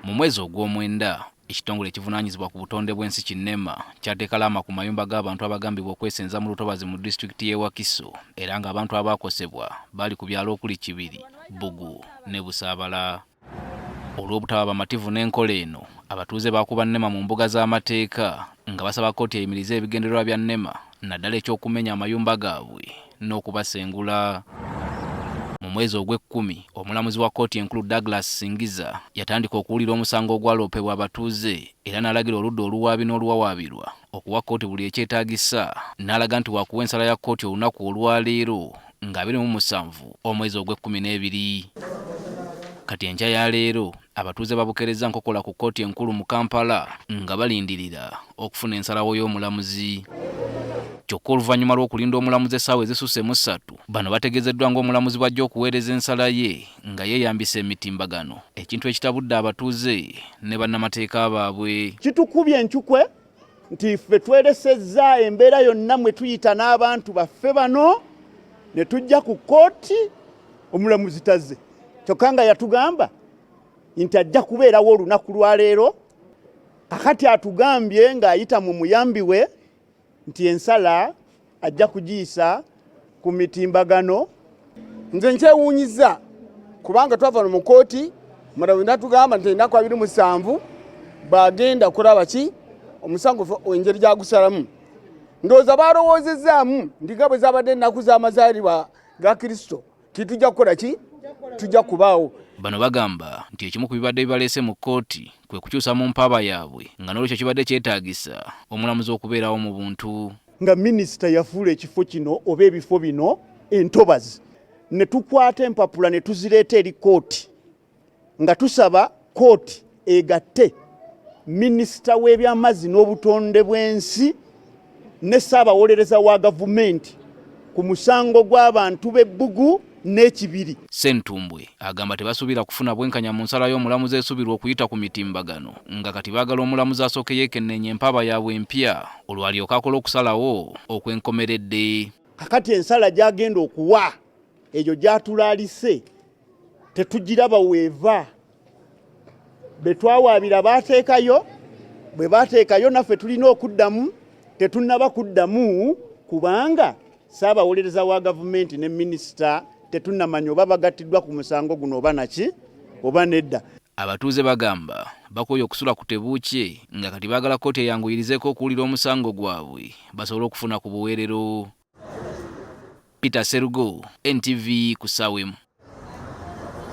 Mu mwezi Ogwomwenda, ekitongole ekivunaanyizibwa ku butonde bw'ensi ki NEMA kyateeka laama ku mayumba g'abantu abagambibwa okwesenza mu lutobazi mu disitulikiti y'e Wakiso era ng'abantu abaakosebwa baali ku byalo okuli Kibiri, Bbugu ne Busaabala. Olw'obutaba bamativu n'enkola eno, abatuuze baakuba NEMA mu mbuga z'amateeka nga basaba kkooti eyimirize ebigendererwa bya NEMA naddala eky'okumenya amayumba gaabwe n'okubasengula. Mu mwezi Ogwekkumi, omulamuzi wa kkooti enkulu Douglas Singiza yatandika okuwulira omusango ogwaloopebwa abatuuze era n'alagira oludda oluwaabi n'oluwawaabirwa okuwa kkooti buli ekyetaagisa n'alaga nti waakuwa ensala ya kkooti olunaku olwaleero nga 27 omwezi Ogwekkumi n'ebiri. Kati enkya ya leero abatuuze babukerezza nkokola ku kkooti enkulu mu Kampala nga balindirira okufuna ensalawo y'omulamuzi. Kyokka oluvannyuma lw'okulinda omulamuzi essaawa ezisusse mu ssatu, bano bategeezeddwa ng'omulamuzi bw'ajja okuweereza ensala ye nga yeeyambisa emitimbagano, ekintu ekitabudde abatuuze ne bannamateeka baabwe. Kitukubye encukwe nti ffe tweresezza embeera yonna mwe tuyita n'abantu baffe bano ne tujja ku kkooti omulamuzi tazze, kyokka nga yatugamba nti ajja kubeerawo olunaku lwaleero. Kakati atugambye ng'ayita mu muyambi we nti ensala ajja kugiyisa ku mitimbagano. Nze nkyewuunyizza kubanga twava no mu kkooti, mulamuzi natugamba nti ennaku 27 bagenda kulaba ki omusango engeri gyagusalamu. Ndowooza balowoozezaamu nti nga bwe zabadde ennaku z'amazaalibwa ga Kristo titujja kukola ki, tujja kubaawo. Bano bagamba nti ekimu ku bibadde bibaleese mu kkooti kwe kukyusa mu mpaaba yaabwe nga n'olwekyo kibadde kyetaagisa omulamuzi okubeerawo mu buntu. Nga minisita yafuula ekifo kino oba ebifo bino entobazi, ne tukwata empapula ne tuzireeta eri kkooti nga tusaba kkooti egatte minisita w'ebyamazzi n'obutonde bw'ensi ne ssaabawolereza wa gavumenti ku musango gw'abantu b'ebbugu n'ekibiri. Ssentumbwe agamba tebasuubira kufuna bwenkanya mu nsala y'omulamuzi esuubirwa okuyita ku mitimbagano nga kati baagala omulamuzi asooke yeekenneenye empaaba yaabwe empya olwo alyoke akole okusalawo okw'enkomeredde. Kakati ensala gy'agenda okuwa eyo gy'atulaalise tetugiraba weeva. Be twawaabira baateekayo, bwe baateekayo naffe tulina okuddamu, tetunnaba kuddamu kubanga ssaabawolereza wa gavumenti ne minisita tetunnamanya oba bagattiddwa ku musango guno oba naki oba nedda. Abatuuze bagamba bakooye okusula ku tebuukye nga kati baagala kkooti eyanguyirizeeko okuwulira omusango gwabwe basobole okufuna ku buweerero. Peter Serugo, NTV ku ssaawa emu.